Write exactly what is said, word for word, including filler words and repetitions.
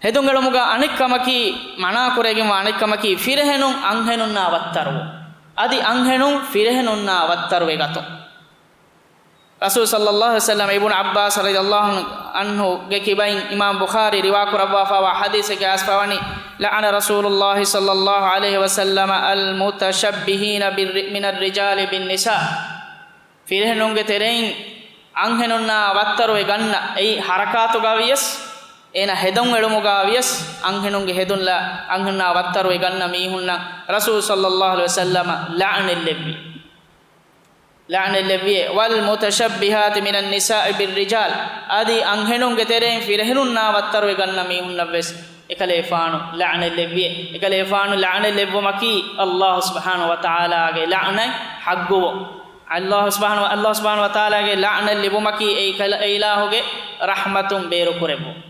ހެދުން އެޅުމުގަ އަނެއްކަމަކީ، މަނާކުރެވިގެންވާ އަނެއްކަމަކީ، ފިރިހެނުން އަންހެނުންނާ ވައްތަރުވުން. އަދި އަންހެނުން ފިރިހެނުންނާ ވައްތަރުވެ ގަތުން. ރަސޫލު ޞައްލައްލާހު ޢަލައިހި ވަސައްލަމަ، އިބްނު ޢައްބާސް ރަޟިޔައްލާހު ޢަންހުގެ ކިބައިން އިމާމް ބުޚާރީ ރިވާކުރައްވާފައިވާ ޙަދީޘެއްގެ އައިސް ފަވަނީ، لعن رسول الله صلى الله عليه وسلم المتشبهين بال، من الرجال بالنساء. ފިރިހެނުންގެ ތެރެއިން އަންހެނުންނާ ވައްތަރުވެ ގަންނަ، އެއީ ޙަރަކާތުގަ ވިޔަސް، އޭނަ ހެދުން އެޅުމުގަ ވިޔަސް، އަންހެނުންގެ ހެދުން ލަ، އަންހެނުންނާ ވައްތަރުވެ ގަންނަ މީހުންނަށް ރަސޫލު ޞައްލައްލާހު ޢަލައިހި ވަސައްލަމަ ލަޢުނަތް ލެއްވި. ލަޢުނަތް ލެއްވިއޭ. والمتشبهات من النساء بالرجال. އަދި އަންހެނުންގެ ތެރެއިން ފިރިހެނުންނާ ވައްތަރުވެ ގަންނަ މީހުންނަށް ވެސް އެކަލޭފާނު ލަޢުނަތް ލެއްވިއޭ. އެކަލޭފާނު ލަޢުނަތް ލެއްވުމަކީ ﷲ ސުބްޙާނަހޫ ވަތަޢާލާގެ ލަޢުނަތް ޙައްޤުވުން. ﷲ ސުބްޙާނަހޫ، ﷲ ސުބްޙާނަހޫ ވަތަޢާލާގެ ލަޢުނަތް ލިބުމަކީ އެ ކަލަ، އެ އިލާހުގެ ރަޙްމަތުން ބޭރު ކުރެއްވުން.